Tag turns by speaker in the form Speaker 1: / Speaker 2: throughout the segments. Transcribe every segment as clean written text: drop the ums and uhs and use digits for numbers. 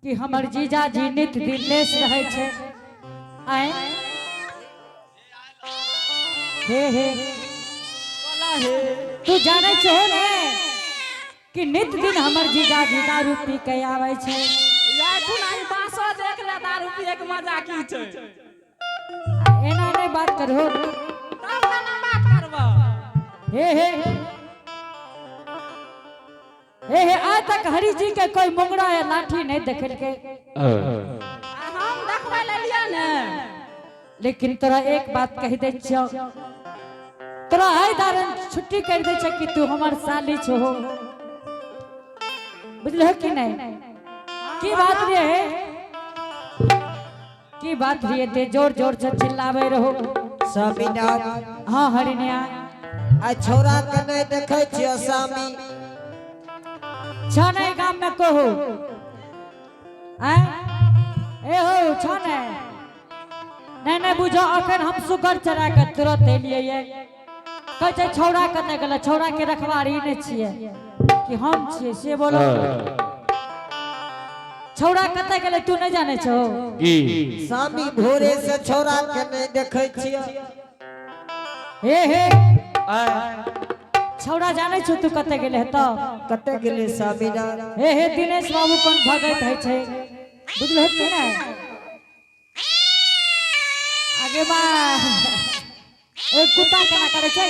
Speaker 1: कि हमर जीजाजी नित दिन लेस रहै छै। आय हे हे, तू जानै छहो ने कि नित दिन हमर जीजाजी दारू पी के आबै छै।
Speaker 2: बांसो देख ले, दारू पिए के मजा की छै।
Speaker 1: एना नहि बात करहो।
Speaker 2: तब केना बात करबो?
Speaker 1: हे हे हे हे, आइ तक हरि जी के कोई मुंगरा या लाठी नहीं देखलकै।
Speaker 2: हम देखबै लेलियै ने।
Speaker 1: लेकिन तोरा एक बात कहि दै छियौ, तोरा आइ दारन छुट्टी कर दै छै कि तू हमर साली छहो, बुझलहो कि नहीं? की बात रे है, की बात रे, ते जोर जोर से चिल्लावे रहो।
Speaker 3: स्वामीनाथ।
Speaker 1: हाँ हरिनिया।
Speaker 3: आ छौड़ा के नहीं देखे छियो स्वामी?
Speaker 1: छ नहीं गाम में कहो आय ए हो छ नहीं नहीं नहीं बुझो, अखन हम सुगर चरा के तुरंत एलियै ये। कहै छै छौड़ा कतऽ गेलै? छौड़ा के रखवारी नहि छियै कि हम छियै से बोलो। छौड़ा कतऽ गेलै तू नहि जानै छहो?
Speaker 4: की?
Speaker 3: स्वामी, भोरे से छौड़ा के नहीं देखे छियो।
Speaker 1: हे हे, छौड़ा जानै छौ तू कतऽ गेलै हेतौ?
Speaker 3: कते गेलै स्वामीनाथ?
Speaker 1: हे हे, दिनेश बाबू कोन भगत होइ छै, बुझलहो कि नहि? आगे बा, ए कुत्ता केना करै छै?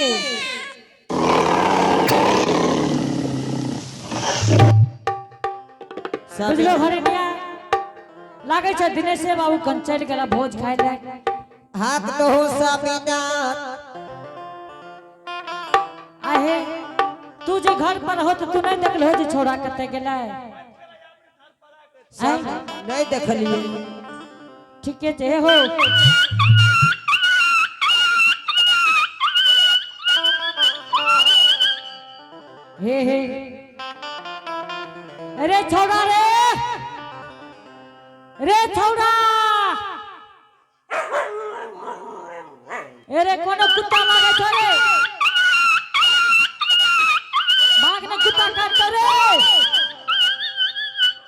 Speaker 1: बुझलो हरिनिया, लागै छै दिनेशे बाबू कन चलि गेला भोज खाय लए।
Speaker 3: हाथ दहो स्वामीनाथ।
Speaker 1: आहे, तू जे घर पर हो तो तू नहीं देखलहो जे छौड़ा कतऽ गेलै? आँय?
Speaker 3: नहीं देखलिए।
Speaker 1: ठीके छै। हे हो, हे हे, अरे छौड़ा रे, रे छौड़ा, अरे कोनो कुत्ता लागे छौ रे? भाग ने, कुत्ता काटतो रे।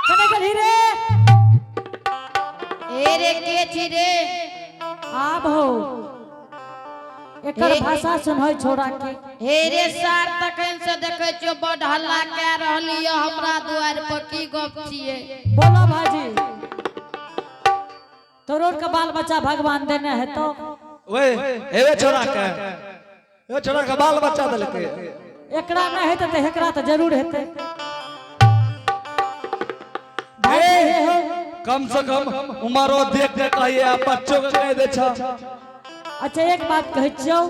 Speaker 1: कने गेलही रे?
Speaker 5: ए रे, के छी रे?
Speaker 1: आब हो, एकर भाषा सुनहै छोड़ा के।
Speaker 5: हे रे सार, तखन से देखै छियो बड हल्ला कए रहली यऽ हमरा दुआरि पर, की गप छियै?
Speaker 1: बोलो भाजी, तोरो के बाल बच्चा भगवान देने है तो?
Speaker 4: ओए हेवे छोरा के, हे छोरा के बाल बच्चा देलकै।
Speaker 1: एकरा नहि हेतै तऽ एकरा तऽ जरूर हेतै भाई। हे हो।
Speaker 4: कम से कम उमरो देख के कहिए, आ बच्चों के कह दे छ।
Speaker 1: अच्छा, एक बात कहै छियौ,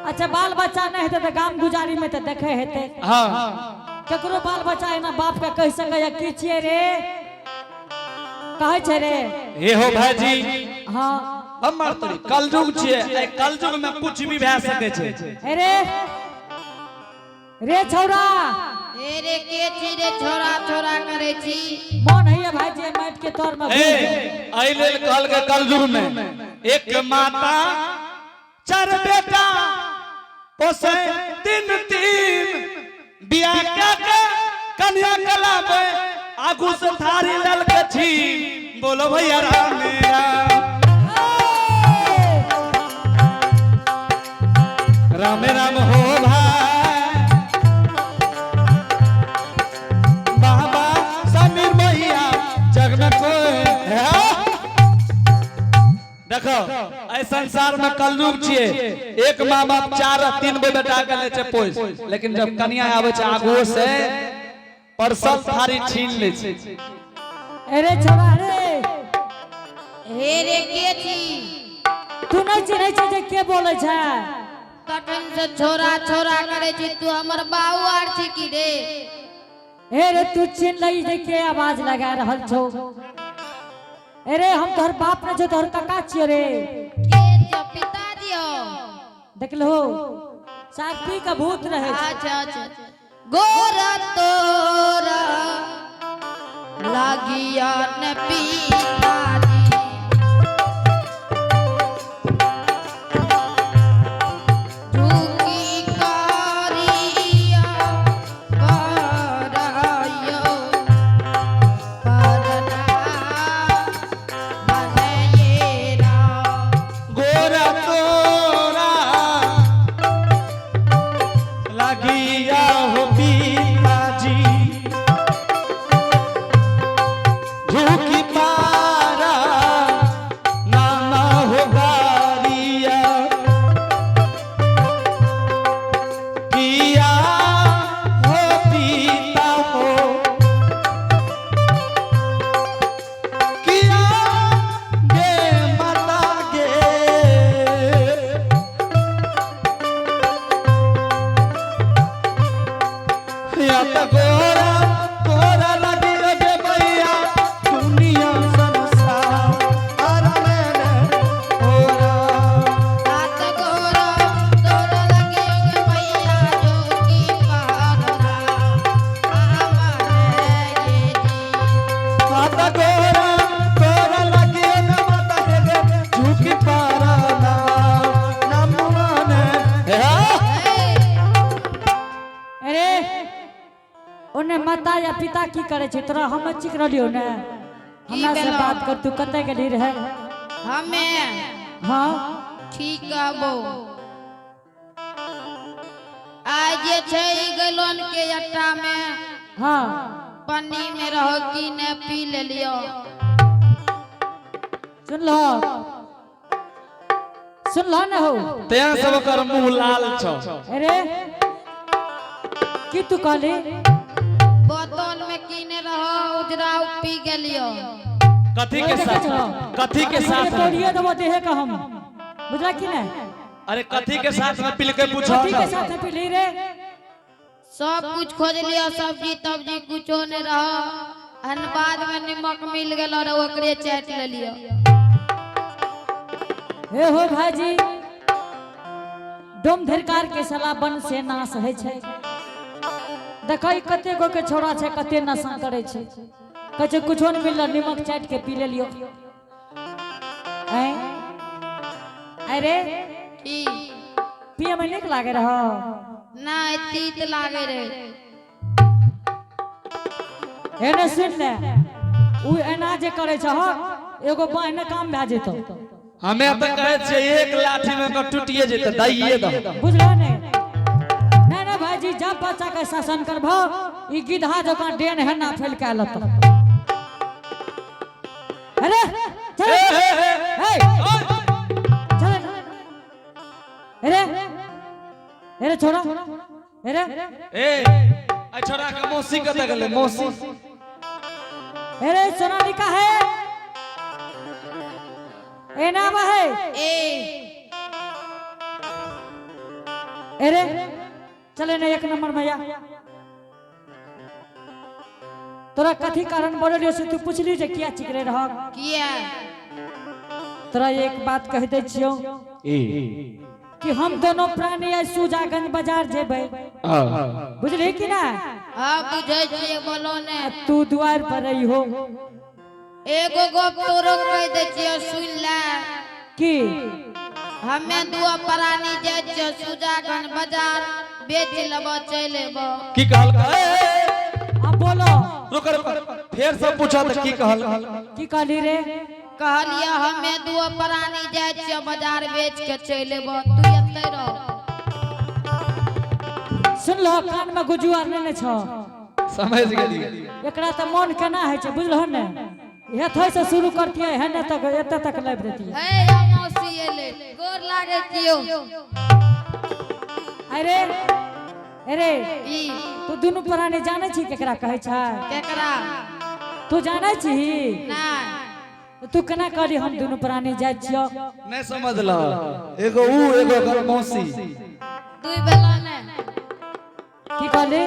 Speaker 1: अच्छा बाल बच्चा नहि हेतै तऽ गाम गुजारी में तऽ देखे हेतै।
Speaker 4: हाँ।
Speaker 1: केकरो बाल बच्चा एना बाप के कहि सकैया की छियै रे? कहै छै रे?
Speaker 4: हे हो भाईजी।
Speaker 1: हाँ।
Speaker 4: हमर तोरी कलयुग छियै, एहि कलयुग में कुछ भी भए सकै छै।
Speaker 1: अरे रे छौड़ा।
Speaker 5: हे रे, के छी रे, छोरा छोरा करै छी?
Speaker 1: मन हैया भाईजी माटि के तौर में
Speaker 4: ए, एहि लेल कहलकै कलयुग में एक माता चार बेटा पोसे तीन तीन, बियाह के के कन्या कलाबे आगू से थारी ललके छी। बोलो भैया राम राम राम राम हो भाई। बाबा समीर मैया जग में कोई है। देखो, एहि संसार में कलयुग छियै, एक माँ बाप चार आ तीन गो बेटा के ले छै पोस, लेकिन जब कन्या आबै छै आगुओ से परसल थारी छीन लै छै।
Speaker 1: अरे छौड़ा रे।
Speaker 5: हे रे, के छी?
Speaker 1: तू नहि चिन्है छै जे के बोलै छै?
Speaker 5: तखन से छोरा छोरा करै छी, तू हमर बाबू आर छी की रे?
Speaker 1: हे रे, तू चिन्ह लई जे के आवाज लगा रहल छौ? अरे हम तोहर बाप ने छौ, तोहर काका छियो रे।
Speaker 5: के जो पिताजी हो?
Speaker 1: देखलहो, साथी का भूत रहे छै।
Speaker 5: अच्छा अच्छा, गोरा तोरा लागिया न पिताजी, झुकी कारिया करायो।
Speaker 1: माता या पिता की करे छै तोरा हम चिक रहलियो ने। हमरा से
Speaker 5: भेलौ?
Speaker 1: बात कर, तू कतऽ गेली रहे?
Speaker 5: हमे?
Speaker 1: हाँ।
Speaker 5: ठीक कहबो, आइ जे छै ई गैलन के अट्टा में पन्नी में रहो की ने पी लेलियो।
Speaker 1: सुनलो, सुनलो ने हो?
Speaker 4: तें सब कर मुंह लाल छौ।
Speaker 1: अरे, की तू कहली?
Speaker 5: बोतल में कीने रहो उजरा, उ पी गेलियो।
Speaker 4: कथी के
Speaker 1: देखै
Speaker 4: साथ?
Speaker 1: छौ?
Speaker 4: कथी के साथ में?
Speaker 1: तोड़िए देबो देहे के हम, बुझला कि नहीं?
Speaker 4: अरे, कथी के साथ में पिलके पूछो।
Speaker 1: कथी के साथ में पीली रे?
Speaker 5: सब कुछ खोज लियो, सब्जी तब्जी कुछो नहीं रहो, हन बाद में नमक मिल गेलो रे, ओकरे चाट लेलियो।
Speaker 1: हे हो भाईजी, डोम धिरकार के सला बन से नाश होइ छै। देखै कते गो के छोरा छै, कते नशा करे छै। कहै छै कुछो नहीं मिलल, नमक चाटि के पी लेलियो। ऐं? अरे।
Speaker 5: की?
Speaker 1: पिए में नीक लागे रहो?
Speaker 5: नहीं, तीत लागे रे।
Speaker 1: एने सुन ले, उ एना जे करे छै हँ, एगो बाँहि काम भए जेतौ।
Speaker 4: हमे तऽ कहै छियै, एक लाठी में ओकर टूटिए जेतै, दैये दह।
Speaker 1: बुझलो ने? नहीं नहीं भाईजी, जब बच्चा के शासन करबो, ई गिधा जकाँ डेन है ना फैल के लत। अरे चल।
Speaker 4: ए, हे, हे।
Speaker 1: हे, चल। अरे अरे छोड़ा, अरे।
Speaker 4: ए, आ छोरा के मौसी कतऽ गेलै, मौसी?
Speaker 1: अरे, सोनालिका है, ए नाम है।
Speaker 5: ए।
Speaker 1: अरे चले ना, एक नंबर भैया, तोरा कथी कारण बोललियो से तू पुछली जे किया चिकरे रह?
Speaker 5: किया?
Speaker 1: तोरा एक बात कह दै छियौ कि हम दोनों प्राणी आइ सुजागंज बाजार जेबै, बुझली कि ना?
Speaker 5: हाँ, बुझै छियै, बोलो ने।
Speaker 1: तू द्वार पर रही हो।
Speaker 5: एगो गप तोरो कह दै छियै, सुन ले।
Speaker 1: की?
Speaker 5: हमे दुआ प्राणी जाइ छियै सुजागंज बाजार, बेच लेबो, चलि एबो।
Speaker 4: की कहल? ए, ए, ए,
Speaker 1: अब बोलो।
Speaker 4: रुक रुक, फेर से पूछा तऽ की कहल?
Speaker 1: की कहली रे?
Speaker 5: कहलियै, हमे दुआ प्राणी जाइ छियै बाजार, बेच के चलि एबो, तू एतै रह।
Speaker 1: सुनलो, कान में गुजुआर लेने छौ?
Speaker 4: समझ गेलियै।
Speaker 1: एकरा तऽ मन केना होइ छै, बुझलहो ने? एथै से शुरू करतियै, हेने तक, एते तक लाबि देतियै।
Speaker 5: हे या मौसी एलै, गोर लागै छियौ।
Speaker 1: अरे अरे।
Speaker 5: ई?
Speaker 1: तू दुनू प्राणी जानै छी केकरा कहै छै?
Speaker 5: केकरा?
Speaker 1: तू जानै छी?
Speaker 5: नहि।
Speaker 1: तू केना कहली हम दुनू प्राणी जाइ छियौ?
Speaker 4: नहि समझल, एगो ऊ, एगो ओकर मौसी।
Speaker 5: दुई बेला ने।
Speaker 1: की कहली?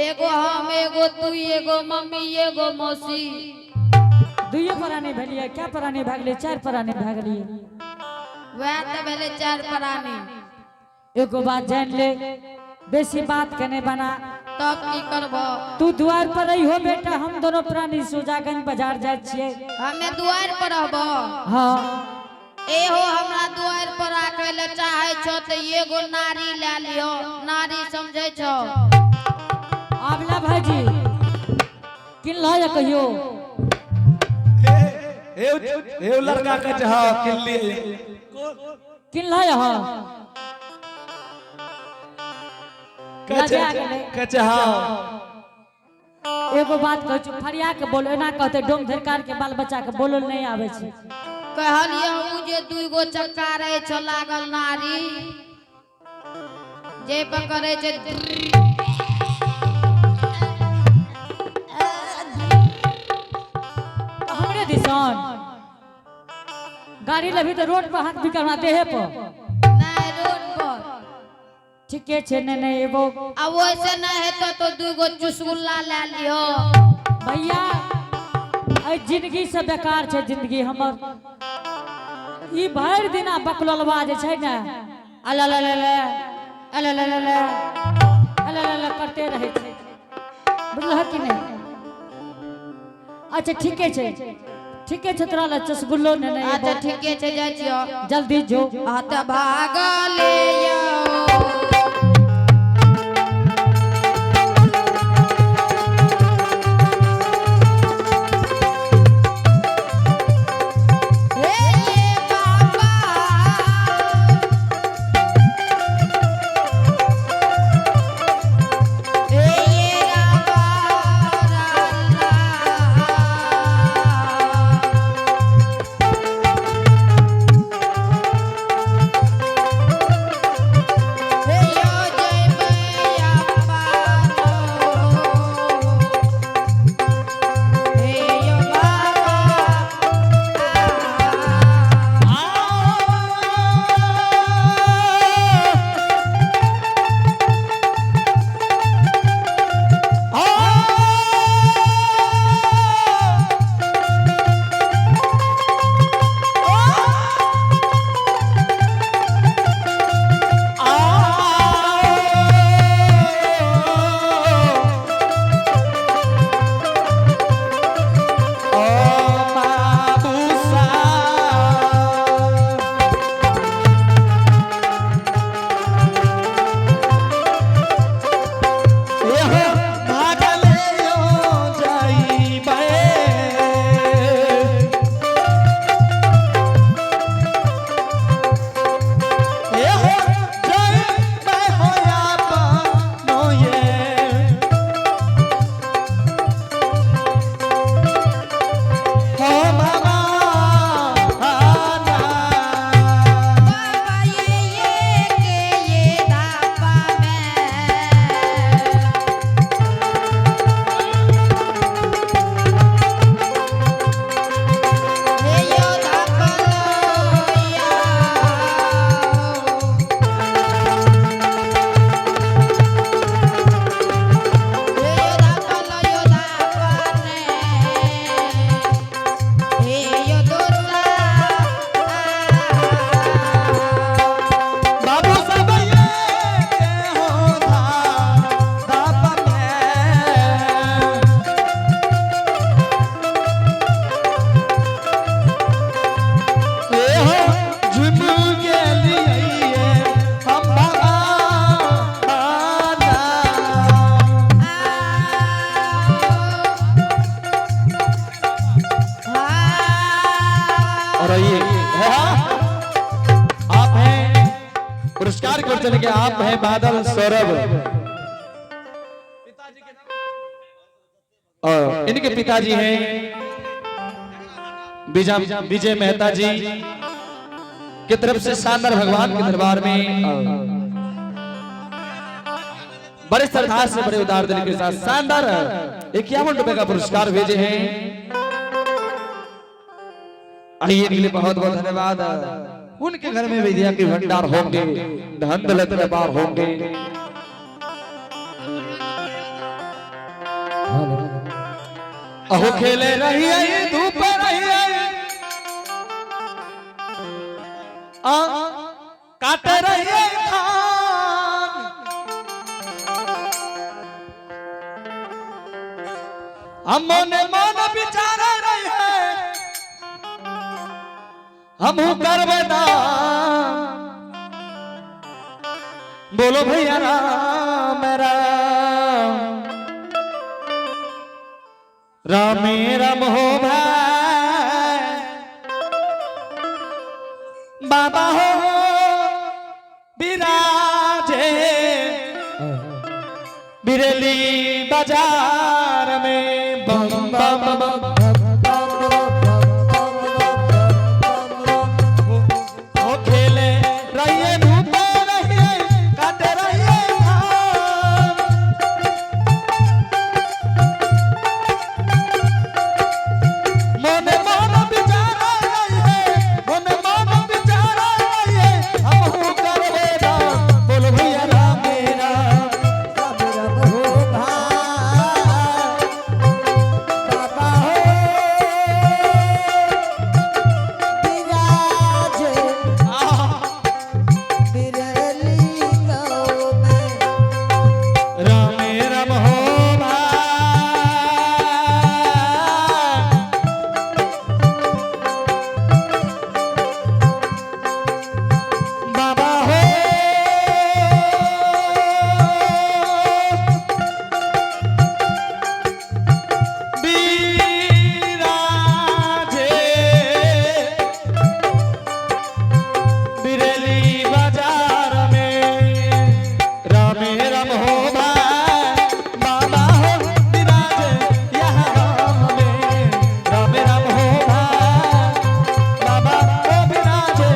Speaker 5: एगो हम, एगो तू, एगो मम्मी, एगो मौसी।
Speaker 1: दुइये प्राणी भेलियै? क्या प्राणी भए गेलियै? चारि प्राणी भए गेलियै।
Speaker 5: वएह तऽ भेलै चारि प्राणी।
Speaker 1: एगो बात जान ले, बेसी बात के नहीं बना।
Speaker 5: तब की करबो?
Speaker 1: तू द्वार पर रही हो बेटा, हम दोनों प्राणी सुजागंज बाजार जाइ छियै।
Speaker 5: हमे दुआरि पर रहबो?
Speaker 1: हाँ।
Speaker 5: एहो, हमरा दुआरि पर राखै लए चाहै छौ तऽ एगो नारी लए लियो। नारी समझै छौ?
Speaker 1: आब ला भाईजी, किन लो या कहियो।
Speaker 4: हे हे, लड़का कहै छै हँ, किनलियै।
Speaker 1: किन लो या? हाँ।
Speaker 4: कहै छै
Speaker 1: लजा गेलै।
Speaker 4: कहै छै हँ।
Speaker 1: एगो बात कहै छी, फरिया के बोलो। एना कहते डोम धरकार के बाल बच्चा के बोलल नहीं आबै छै।
Speaker 5: कहलियै, उ जे दुई गो चक्का रहै छौ लागल, नारी जे पकड़ै छै।
Speaker 1: हमरे दिसन गाड़ी लेबही तऽ रोड पर हाथ भी करना देहे पर?
Speaker 5: नहि, रोड पर।
Speaker 1: ठीके छै, नहि नहि एगो।
Speaker 5: आ ओइसे नहि हेतौ तो दुई गो चुसगुल्ला लए लिहो।
Speaker 1: भैया, एहि जिंदगी से बेकार छै जिंदगी हमर। ई भरि दिना बकलोलवा जे छै ने, अलल अलल अलल करते रहै छै, बुझलह कि नहि? अच्छा, ठीके छै, ठीके छै, तोरा लए चसगुल्लो ने नहि
Speaker 5: अच्छा।
Speaker 1: एबो।
Speaker 5: ठीके छै, जाइ छियौ।
Speaker 1: जल्दी जो।
Speaker 5: आ तऽ भागले यौ।
Speaker 4: पुरस्कार को चले गए आप हैं बादल सौरभ और इनके पिताजी हैं विजय मेहता जी की तरफ से शानदार भगवान के दरबार में बड़े श्रद्धा से बड़े उदार दिल के साथ शानदार 51 रुपए का पुरस्कार भेजे हैं। आइए के लिए बहुत बहुत धन्यवाद। उनके घर में विद्या के भंडार होंगे, धन दौलत दरबार होंगे। अहो खेले रही आई धूप रही आई आ काट रही आई धान। हम मने मन विचार रही है हम करबे दान। बोलो भैया राम राम रामे राम हो भाई बाबा हो विराजे बिरली बाजार में बम बम बम हो खेले रहिए धूपे रहिए काटे रहिए धाम। मन मन विचार रहिए, मन मन विचार रहिए, हमहू करबे दान। बोलो भैया राम राम।
Speaker 3: राम राम हो भाई बाबा हो विराजे बिरली गाँव में।
Speaker 4: राम राम हो भाई बाबा हो विराजे बिरली बाजार में राम राम हो भाई बाबा हो विराजे यहाँ राम में। राम राम हो भाई बाबा हो विराजे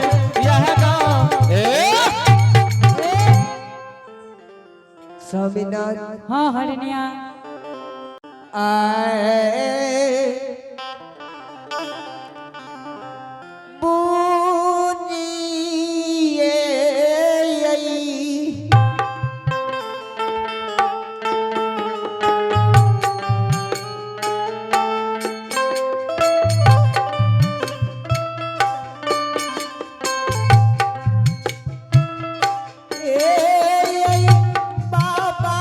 Speaker 4: यहाँ राम। ए
Speaker 3: स्वामीनाथ
Speaker 1: हाँ हरनिया
Speaker 3: आए बुनिए आई। ए आई बाबा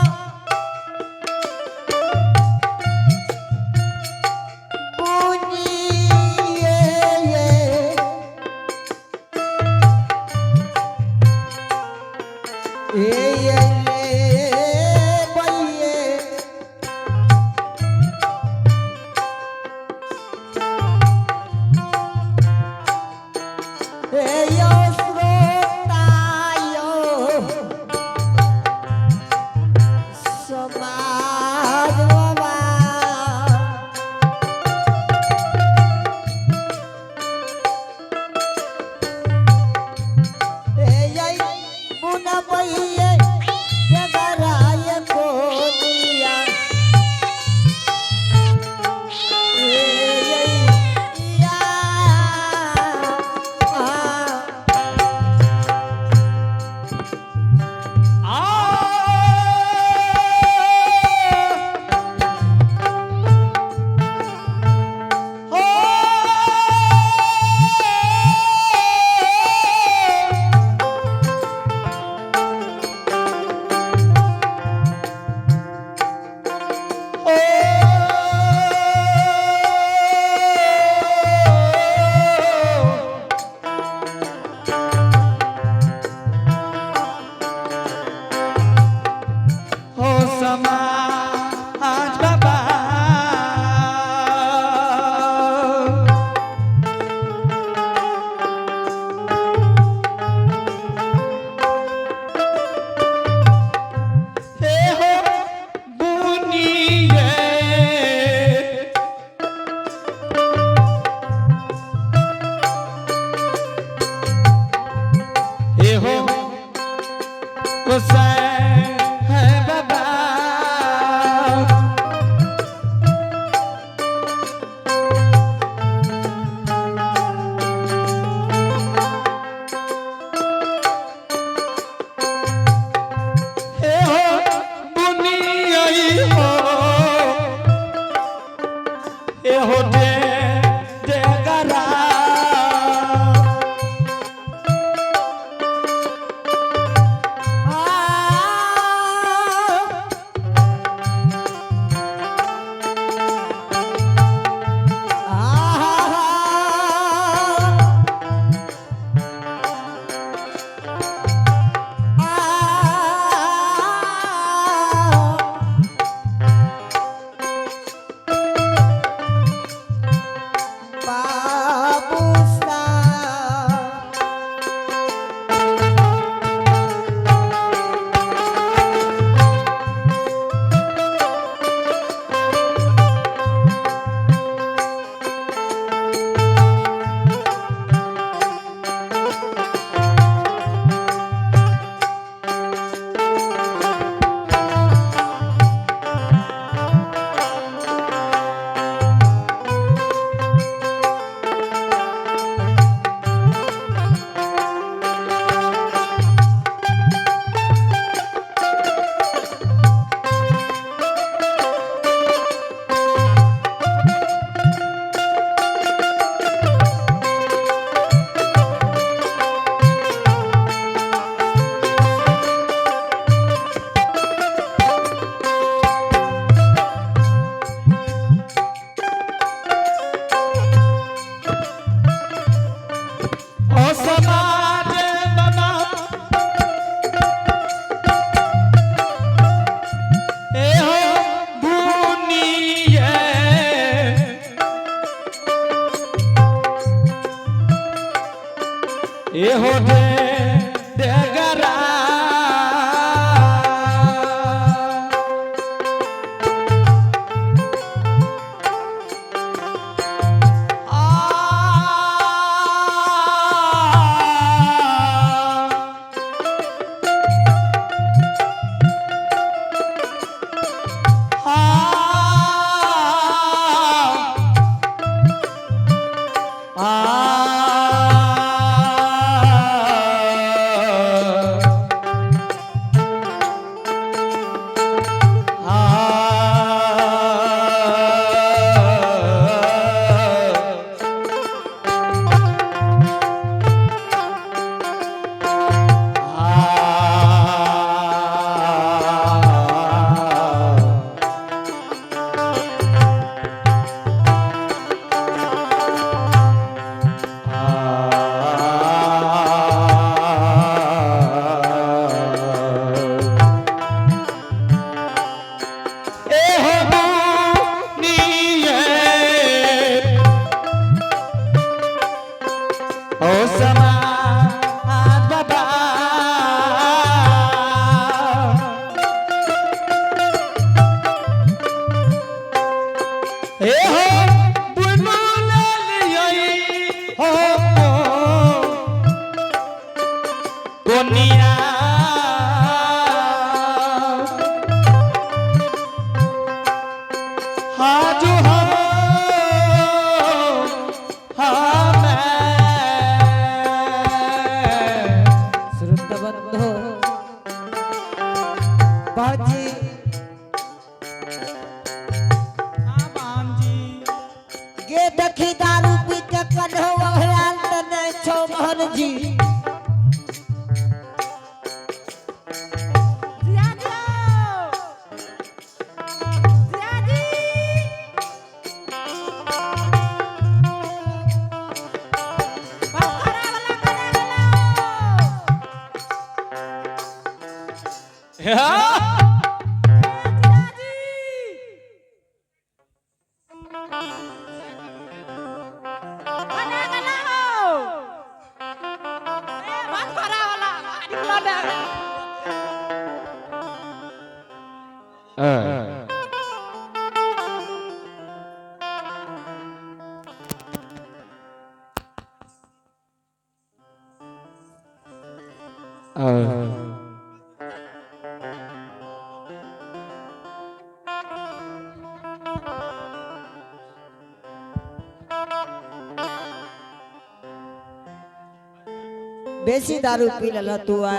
Speaker 4: पोसे है बाबा। हे हो बुनियाई हो, हे हो दे देगरा।
Speaker 3: बाबू साहब।
Speaker 4: ओ समाज बाबा, ए हो बुनिए, ए हो दे देगरा। ओ समाज बाबा। ए हो बुनु लियई हो कोनिया, हाजो हो हमें।
Speaker 3: श्रुत बंधु बाजी। गे देखी दारू पी के कन्हो अहरान त नहीं छो मोहन जी।
Speaker 2: जिया जी जिया जी। बखरा वाला कने गेलो? जिया जी। कने गेलो हो? ए बखरा वाला निकलो ने।
Speaker 3: बेसी दारू पी लेलह तू आय।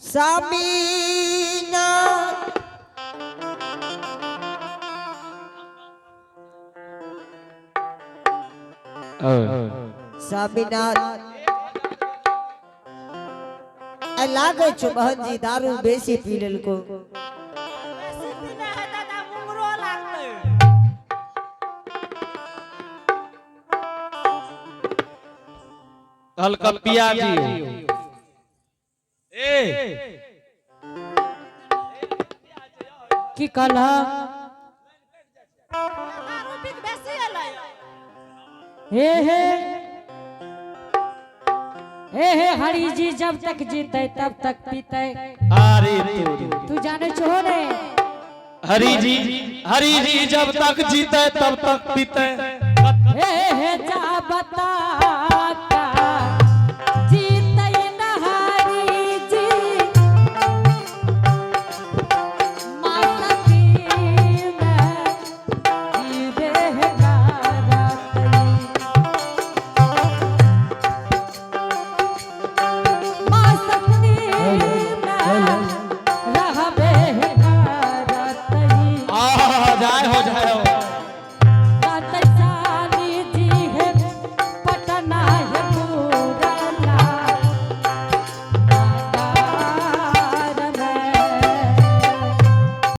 Speaker 3: सामीना सामीना आय लागै छौ बहन जी दारू बेसी पी लेलको।
Speaker 2: बेसी पीने है दादा मुंगरो लागतै।
Speaker 4: कहलका पिया दियो। ए
Speaker 1: की कहलह?
Speaker 2: दारू पी के बेसी एलै।
Speaker 1: हे हे हे हे हरि जी जब तक जीते तब तक पीते।
Speaker 4: अरे तोरी।
Speaker 1: तू जाने छो ने?
Speaker 4: हरि जी, हरि जी जब तक जीते तब तक पीते।